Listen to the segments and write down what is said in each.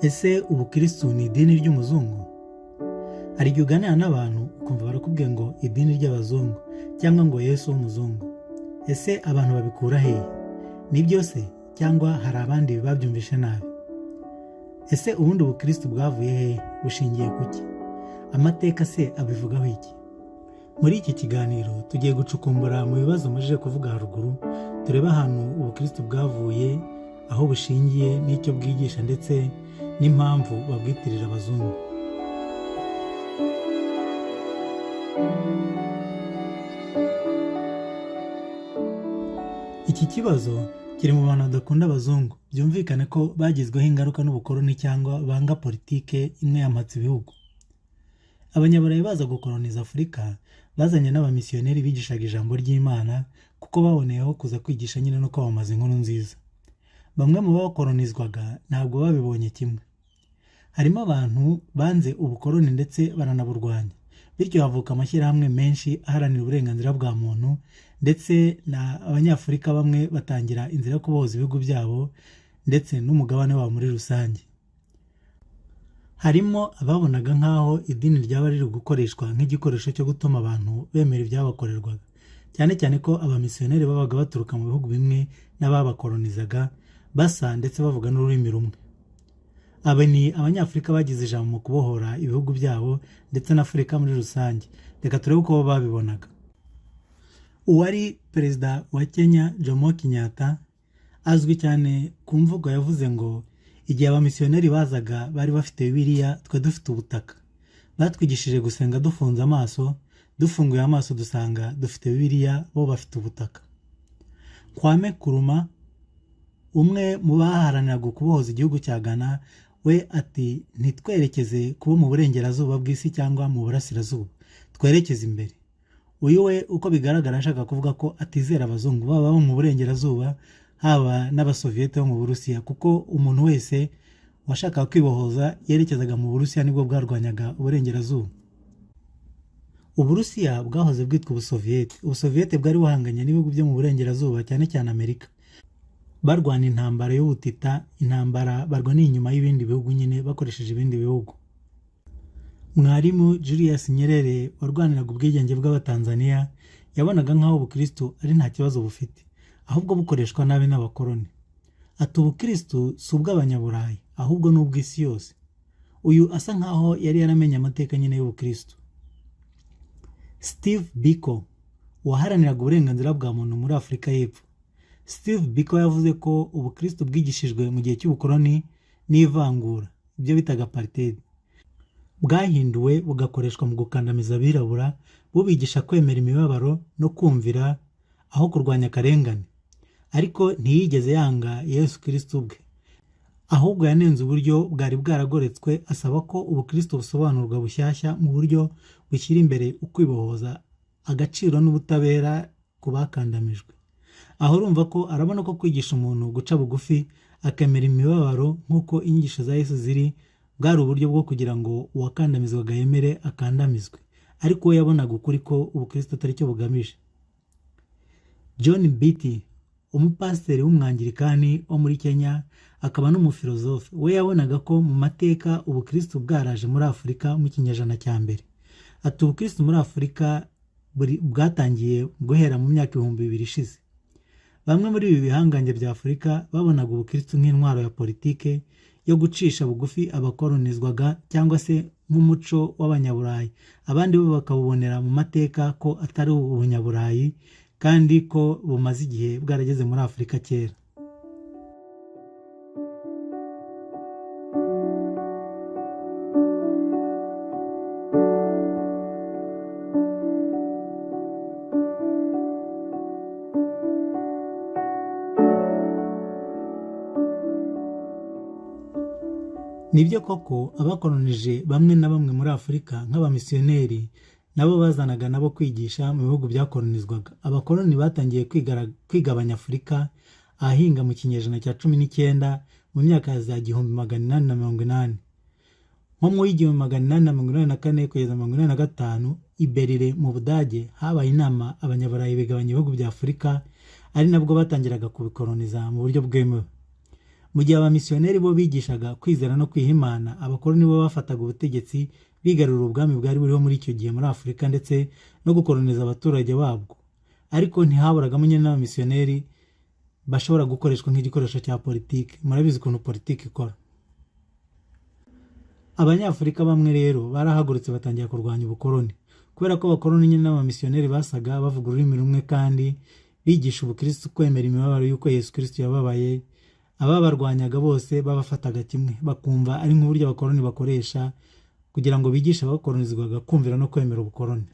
Ese ubukirisitu ni idini ry'umuzungu? Hari igihe uganira n'abantu ukumva barakubwiye ngo idini ry'abazungu cyangwa ngo Yesu w'umuzungu. Ese abantu babikura hehe? Ni byo se cyangwa hari abandi babyumvishe nabi? Ese ubundi ubukirisitu bwavuye hehe? Bushingiye ku ki? Amateka se abivugaho iki? Muri iki kiganiro tugiye gucukumbura mu bibazo mujije kuvuga haruguru, turebe ahantu ubukirisitu bwavuye, aho bushingiye n'icyo bwigisha ndetse n'impamvu babwitirira abazungu. Iki kibazo kiri mu bantu badakunda abazungu, byumvikane ko bagizweho ingaruka n'ubukoloni cyangwa banga politike imwe yampatse ibihugu. Abanyaburayi baza gukoloniza Afurika, bazanye n'abamisiyoneri bigishaga ijambo ry'Imana kuko baboneyeho kuza kwigisha nyine no kwamamaza inkuru nziza. Bamwe mu bakolonizwaga ntabwo babibonye kimwe. Harimo abantu banze ubukoloni ndetse baranaburwanya, bityo havuka amashyirahamwe menshi aharanira uburenganzira bwa muntu ndetse n'Abanyafurika bamwe batangira inzira yo kubohoza ibihugu byabo ndetse n'umugabane wabo muri rusange. Harimo ababonaga nk'aho idini ryaba riri gukoreshwa nk'igikoresho cyo gutuma abantu bemera ibyabakorerwaga, cyane cyane ko abamisiyoneri babaga baturuka mu bihugu bimwe n'ababakolonizaga basa ndetse bavuga n'ururimi rumwe. Aba ni Abanyafurika bagize ijambo mu kubohora ibihugu byabo ndetse n'Afurika muri rusange. Reka turebe uko bo babibonaga. Uwari perezida wa Kenya Jomo Kenyatta azwi cyane ku mvugo yavuze ngo igihe abamisiyoneri bazaga bari bafite Bibiliya twe dufite ubutaka. Batwigishije gusenga dufunze amaso, dufunguye amaso dusanga dufite Bibiliya bo bafite ubutaka. Kwame Nkrumah, umwe mu baharaniraga kubohoza igihugu cya Ghana, we ati ntitwerekeze kuba mu burengerazuba bw'isi cyangwa mu burasirazuba, twerekeze imbere. Uyu we uko bigaragara ashaka kuvuga ko atizera abazungu baba abo mu burengerazuba haba n'abasoviyete bo mu Burusiya, kuko umuntu wese washakaga kwibohoza yerekezaga mu Burusiya, nibwo bwarwanyaga uburengerazuba. Uburusiya bwahoze bwitwa Ubusoviyete. Ubusoviyete bwari buhanganye n'ibihugu byo mu burengerazuba cyane cyane Amerika. Barwana intambara y'ubutita, intambara barwaniye inyuma y'ibindi bihugu nyine bakoresheje ibindi bihugu. Mwarimu Julius Nyerere warwaniraga ubwigenge bw'Abatanzaniya yabonaga nk'aho ubukristu ari nta kibazo bufite, ahubwo bukoreshwa nabi n'abakoloni. Ati ubukristu si ubw'Abanyaburayi, ahubwo ni ubw'isi yose. Uyu asa nk'aho yari yaramenye amateka nyine y'ubukristu. Steve Biko waharaniraga uburenganzira bwa muntu muri Afurika y'Epfo. Steve Biko yavuze ko ubukristu bwigishijwe mu gihe cy'ubukoloni n'ivangura, ibyo bitaga apartheid, bwahinduwe bugakoreshwa mu gukandamiza abirabura, bubigisha kwemera imibabaro no kumvira aho kurwanya akarengane. Ariko ntiyigeze yanga Yesu Kristo ubwe, ahubwo yanenze uburyo bwari bwaragoretswe, asaba ko ubukristo busobanurwa bushyashya mu buryo bushyira imbere ukwibohoza, agaciro n'ubutabera ku bakandamijwe. Aho urumva ko arabona ko kwigisha umuntu guca bugufi akemera imibabaro nk'uko inyigisho za Yesu ziri, bwari uburyo bwo kugira ngo uwakandamizwaga yemere akandamizwe, ariko we yabonaga ukuri ko ubukristo atari cyo bugamije. John Mbiti, umupasiteri w'umwangirikani wo muri Kenya akaba n'umufilozofe, we yabonaga ko mu mateka ubukristo bwaraje muri Afurika mu kinyejana cya mbere. Ati ubukristo muri Afurika bwatangiye guhera mu myaka 2000 ishize. Bamwe muri ibi bihangange bya Afurika babonaga ubukristo nk'intwaro ya politike yo gucisha bugufi abakolonizwaga cyangwa se nk'umuco w'Abanyaburayi. Abandi bo bakabubonera mu mateka ko atari ubunyaburayi kandi ko bumaze igihe bwarageze muri Afurika kera. Nibyo koko abakolonije bamwe na bamwe muri Afurika nk'abamisiyoneri nabo bazanaga nabo kwigisha mu bihugu byakolonizwaga. Abakoloni batangiye kwigabanya Afurika ahahinga mu kinyejana cya 19 mu myaka ya za 1880. Nko mu 1884 kugeza 85 i Berlin mu Budage habaye inama Abanyaburayi bigabanya ibihugu bya Afurika, ari nabwo batangiraga kubikoloniza mu buryo bwemewe. Mu gihe abamisiyoneri bo bigishaga kwizera no kwiha Imana, abakoloni bo bafataga ubutegetsi, bigarurira ubwami bwari buriho muri icyo gihe muri Afurika ndetse no gukoloniza abaturage babwo. Ariko ntihaburagamo nyine n'abamisiyoneri bashobora gukoreshwa nk'igikoresho cya politiki. Murabizi ukuntu politiki ikora. Abanyafurika bamwe rero barahagurutse batangira kurwanya ubukoloni, kubera ko abakoloni nyine n'abamisiyoneri basaga bavuga ururimi rumwe kandi bigisha ubukristu, kwemera imibabaro y'uko Yesu Kristo yababaye. Ababarwanyaga bose babafataga kimwe, bakumva ari nk'uburyo abakoloni bakoresha kugira ngo bigishe abakolonizwaga kumvira no kwemera ubukoloni.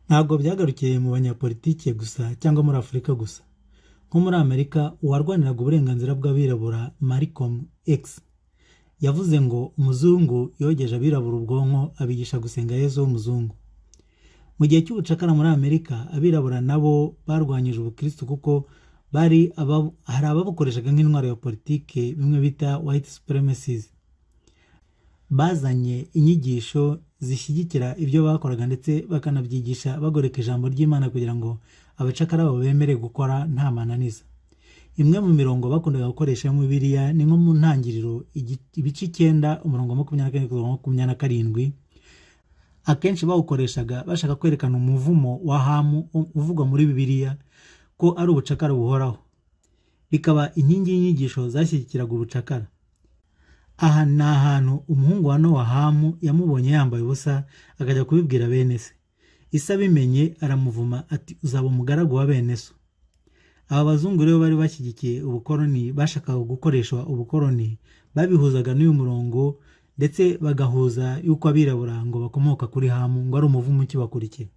Ntabwo byagarukiye mu banyapolitike gusa cyangwa muri Afurika gusa. Nko muri Amerika, uwarwaniraga uburenganzira bw'abirabura Malcolm X yavuze ngo umuzungu yogeje abirabura ubwonko, abigisha gusenga Yesu w'umuzungu. Mu gihe cy'ubucakara muri Amerika, abirabura nabo barwanyije ubukristu, kuko bari hari ababukoreshaga nk'intwaro ya politike, bimwe bita white supremacies. Bazanye inyigisho zishyigikira ibyo bakoraga, ndetse bakanabyigisha bagoreka ijambo ry'Imana kugira ngo abacakara babo bemere gukora nta mananiza. Imwe mu mirongo bakundaga gukoresha mu Bibiliya ni nko mu Ntangiriro ibice 9, umurongo wa 24 kugeza 27. Akenshi bawukoreshaga bashaka kwerekana umuvumo wa Hamu uvugwa muri Bibiliya, ko ari ubucakara buhoraho, bikaba inkingi y'inyigisho zashyigikiraga ubucakara. Aha ni ahantu umuhungu wa Nowa Hamu yamubonye yambaye ubusa, akajya kubibwira bene se. Ise abimenye aramuvuma ati: "Uzaba umugaragu wa bene so." Aba bazungu rero bari bashyigikiye ubukoloni, bashakaga gukoresha ubukoloni, babihuzaga n'uyu murongo, ndetse bagahuza yuko abirabura ngo bakomoka kuri Hamu, ngo ari umuvumo ukibakurikira.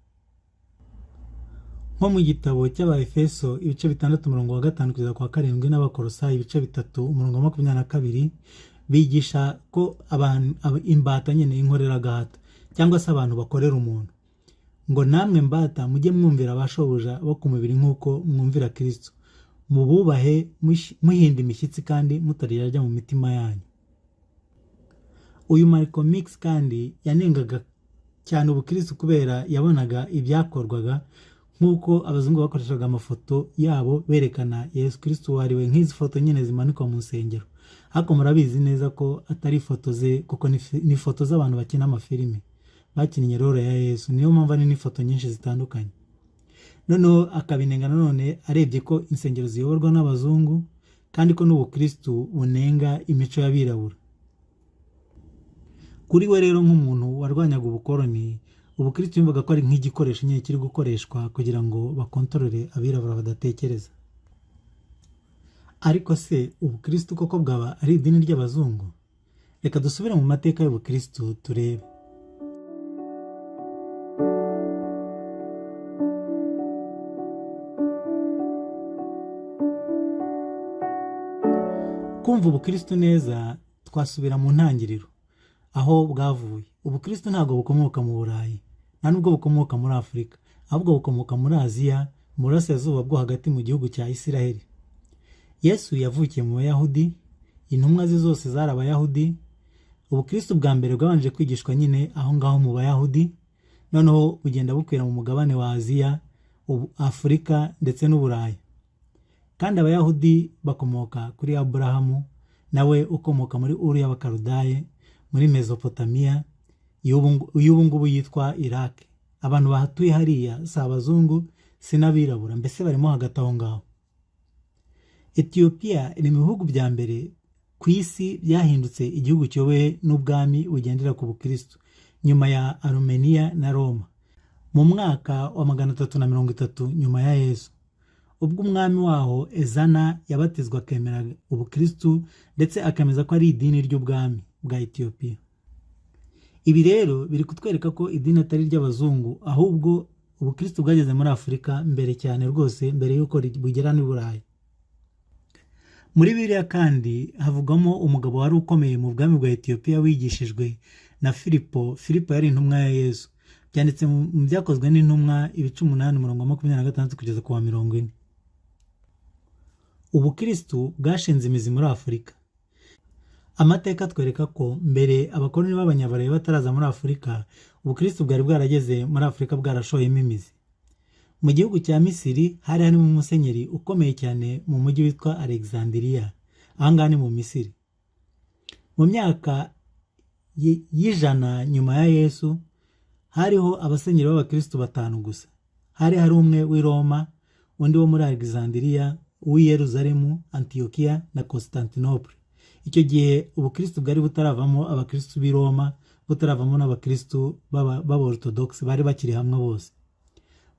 Nko mu gitabo cy'Abaefeso ibice 6, umurongo wa 5 kugeza ku wa 7, n'Abakorosayi ibice 3, umurongo wa 22, bigisha ko abantu imbata nyine, inkoreragahato cyangwa se abantu bakorera umuntu, ngo: "Namwe mbata, mujye mwumvira abashobuja bo ku mubiri nk'uko mwumvira Kristo, mububahe muhinda imishyitsi kandi mutaryarya mu mitima yanyu." Uyu Malcolm X kandi yanengaga cyane ubukristo, kubera yabonaga ibyakorwaga, nk'uko abazungu bakoreshaga amafoto yabo berekana Yesu Kristo uwo ari we, nk'izi foto nyine zimanikwa mu nsengero. Ariko murabizi neza ko atari ifoto ze, kuko ni ifoto z'abantu bakina amafilime bakinnye role ya Yesu. Niyo mpamvu ari n'ifoto nyinshi zitandukanye. Noneho akabinenga nanone arebye ko insengero ziyoborwa n'abazungu, kandi ko n'ubukristu bunenga imico y'abirabura. Kuri we rero, nk'umuntu warwanyaga ubukoloni, ubukristu yumvaga ko ari nk'igikoresho nyine kiri gukoreshwa kugira ngo bakontorore abirabura badatekereza. Ariko se ubukristu koko bwaba ari idini ry'abazungu? Reka dusubire mu mateka y'ubukristu turebe. Kumva ubukristu neza, twasubira mu ntangiriro aho bwavuye. Ubukristu ntabwo bukomoka mu Burayi, nta nubwo bukomoka muri Afurika, ahubwo bukomoka muri Aziya, mu burasirazuba bwo hagati, mu gihugu cya Isiraheli. Yesu yavukiye mu Bayahudi, intumwa ze zose zari Abayahudi. Ubukristu bwa mbere bwabanje kwigishwa nyine aho ngaho mu Bayahudi, noneho bugenda bukwira mu mugabane wa Aziya, Afurika ndetse n'Uburayi. Kandi Abayahudi bakomoka kuri Aburahamu, nawe ukomoka muri Uru y'Abakarudaye, muri Mezopotamiya y'ubu ngubu yitwa Iraq. Abantu bahatuye hariya si abazungu, si n'abirabura, mbese barimo hagati aho ngaho. Etiyopiya iri mu bihugu bya mbere ku isi byahindutse igihugu kiyobowe n'ubwami bugendera ku bukristo, nyuma ya Arumeniya na Roma, mu mwaka wa 330 nyuma ya Yesu, ubwo umwami waho Ezana yabatizwa, akemera ubukristu ndetse akemeza ko ari idini ry'ubwami bwa Etiyopiya. Ibi rero biri kutwereka ko idini atari iry'abazungu, ahubwo ubukristu bwageze muri Afurika mbere cyane rwose, mbere y'uko bugera n'i Burayi. Muri Bibiliya kandi havugwamo umugabo wari ukomeye mu bwami bwa Etiyopiya wigishijwe na Filipo. Filipo yari intumwa ya Yesu. Byanditse mu Byakozwe n'Intumwa ibice 8, umurongo wa 26 kugeza ku wa 40. Ubukristu bwashinze imizi muri Afurika. Amateka atwereka ko mbere abakoloni b'Abanyaburayi bataraza muri Afurika, ubukristu bwari bwarageze muri Afurika, bwarashoyemo imizi. Mu gihugu cya Misiri hari harimo umusenyeri ukomeye cyane mu mujyi witwa Alexandria, aha ngaha ni mu Misiri. Mu myaka y'ijana nyuma ya Yesu hariho abasenyeri b'abakristu batanu gusa. Hari hari umwe w'i Roma, undi wo muri Alexandria, uw'i Yeruzalemu, Antiyokiya na Constantinople. Icyo gihe ubukristu bwari butaravamo abakristu b'i Roma, butaravamo n'abakristu b'aborthodox, bari bakiri hamwe bose.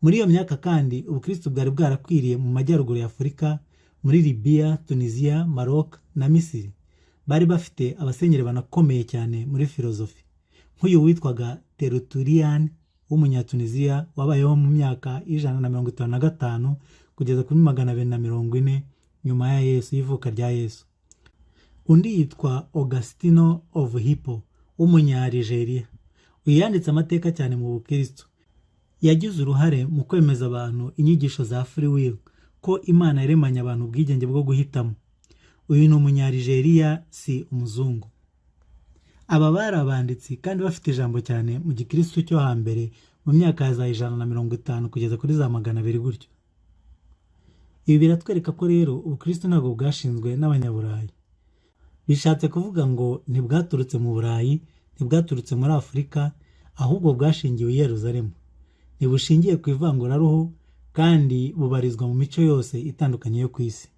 Muri iyo myaka kandi ubukristu bwari bwarakwiriye mu majyaruguru ya Afurika, muri Libya, Tunisia, Maroc na Misiri. Bari bafite abasenyeri banakomeye cyane muri filozofi, nk'uyu witwaga Tertullian w'umunyatunisiya wabayeho mu myaka 155 kugeza kuri 240 nyuma ya Yesu, y'ivuka rya Yesu. Undi yitwa Augustino of Hippo w'umunyarigeria. Uyu yanditse amateka cyane mu bukristo. Yagize uruhare mu kwemeza abantu inyigisho za free will, ko Imana yaremanye abantu ubwigenge bwo guhitamo. Uyu ni umunyarigeria, si umuzungu. Aba bari abanditsi kandi bafite ijambo cyane mu gikristo cyo hambere, mu myaka ya za 150 kugeza kuri za 200 gutyo. Ibi biratwereka ko rero ubukristo ntabwo bwashinzwe n'abanyaburayi. Bishatse kuvuga ngo ntibwaturutse mu Burayi, ntibwaturutse muri Afurika, ahubwo bwashingiwe i Yeruzalemu. Ntibushingiye ku ivanguraruhu kandi bubarizwa mu mico yose itandukanye yo ku isi.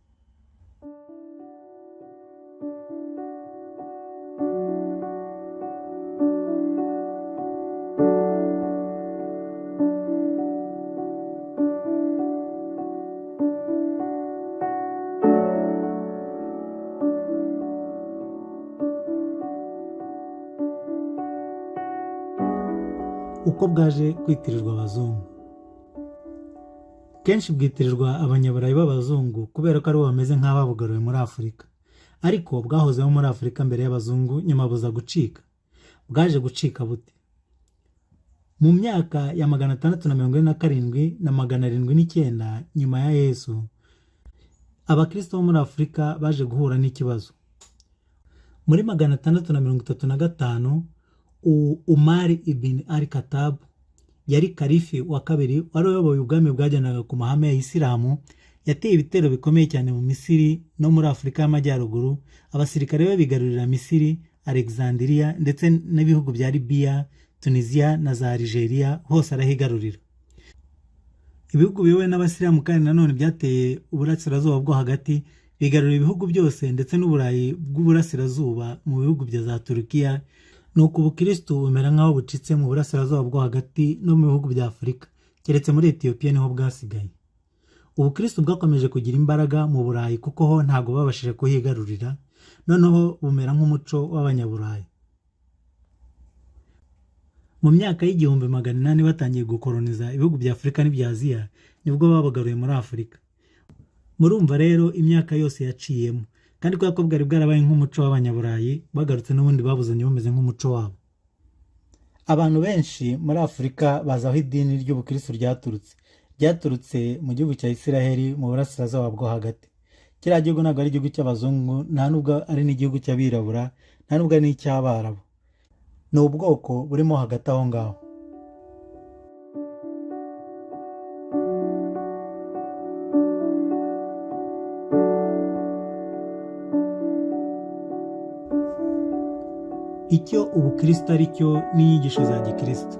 Uko bwaje kwitirirwa abazungu. Kenshi bwitirirwa abanyaburayi b'abazungu kubera ko aribo bameze nk'ababugaruwe muri Afurika, ariko bwahozeho muri Afurika mbere y'abazungu, nyuma buza gucika. Bwaje gucika bute? Mu myaka ya 647 na 709 nyuma ya Yesu, abakristo bo muri Afurika baje guhura n'ikibazo. Muri 635, Umar ibn al-Khattab yari kalifi wa kabiri wari uyoboye ubwami bwagendaga ku mahame ya Isilamu, yateye ibitero bikomeye cyane mu Misiri no muri Afurika y'Amajyaruguru. Abasirikare be bigarurira Misiri, Alexandria ndetse n'ibihugu bya Libya, Tunisia na za Algeria, hose arahigarurira. Ibihugu biyobowe n'abasilamu kandi nanone byateye uburasirazuba bwo hagati, bigarurira ibihugu byose ndetse n'Uburayi bw'uburasirazuba mu bihugu bya za Turukiya. Nuko ubukristu bumera nk'aho bucitse mu burasirazuba bwo hagati no mu bihugu bya Afurika, keretse muri Etiyopiya niho bwasigaye. Ubukristu bwakomeje kugira imbaraga mu Burayi kuko ho ntabwo babashije kuhigarurira, noneho bumera nk'umuco w'abanyaburayi. Mu myaka y'1800 batangiye gukoroniza ibihugu bya Afurika n'ibya Aziya, nibwo babagaruye muri Afurika. Murumva rero imyaka yose yaciyemo, kandi kubera ko bwari bwarabaye nk'umuco w'abanyaburayi, bagarutse n'ubundi babuzanye bumeze nk'umuco wabo. Abantu benshi muri Afurika bazi aho idini ry'ubukristo ryaturutse. Ryaturutse mu gihugu cya Isiraheli mu burasirazuba bwo hagati. Kiriya gihugu ntabwo ari igihugu cy'abazungu, nta nubwo ari n'igihugu cy'abirabura, nta nubwo ari n'icy'abarabu. Ni ubwoko burimo hagati aho ngaho. Icyo ubukristo ari cyo n'inyigisho za gikristo.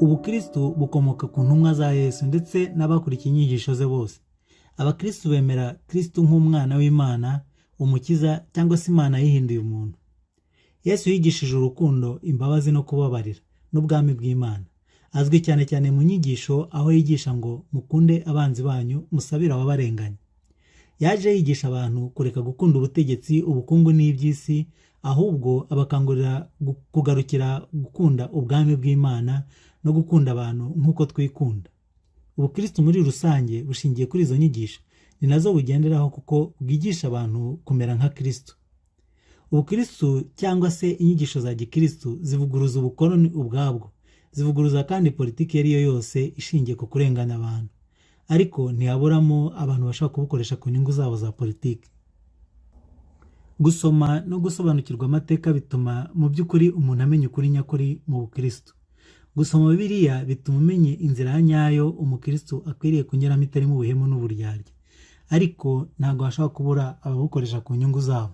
Ubukristo bukomoka ku ntumwa za Yesu ndetse n'abakurikiye inyigisho ze bose. Abakristo bemera Kristo nk'umwana w'Imana, umukiza cyangwa se Imana yihinduye umuntu. Yesu yigishije urukundo, imbabazi no kubabarira n'ubwami bw'Imana. Azwi cyane cyane mu nyigisho aho yigisha ngo mukunde abanzi banyu, musabire ababarenganya. Yaje yigisha abantu kureka gukunda ubutegetsi, ubukungu n'iby'isi, ahubwo abakangurira kugarukira gukunda ubwami bw'Imana no gukunda abantu nk'uko twikunda. Ubukristo muri rusange bushingiye kuri izo nyigisho, ni nazo bugenderaho kuko bwigisha abantu kumera nka Kristo. Ubukristo cyangwa se inyigisho za gikristo zivuguruza ubukoloni ubwabwo, zivuguruza kandi politiki iyo ari yo yose ishingiye ku kurenganya abantu, ariko ntihaburamo abantu bashobora kubukoresha ku nyungu zabo za politiki. Gusoma no gusobanukirwa amateka bituma mu by'ukuri umuntu amenya ukuri nyakuri mu bukristo. Gusoma Bibiliya bituma umenya inzira ya nyayo umukristo akwiriye kunyuramo, itarimo ubuhemu n'uburyarya, ariko ntabwo hashobora kubura ababukoresha ku nyungu zabo.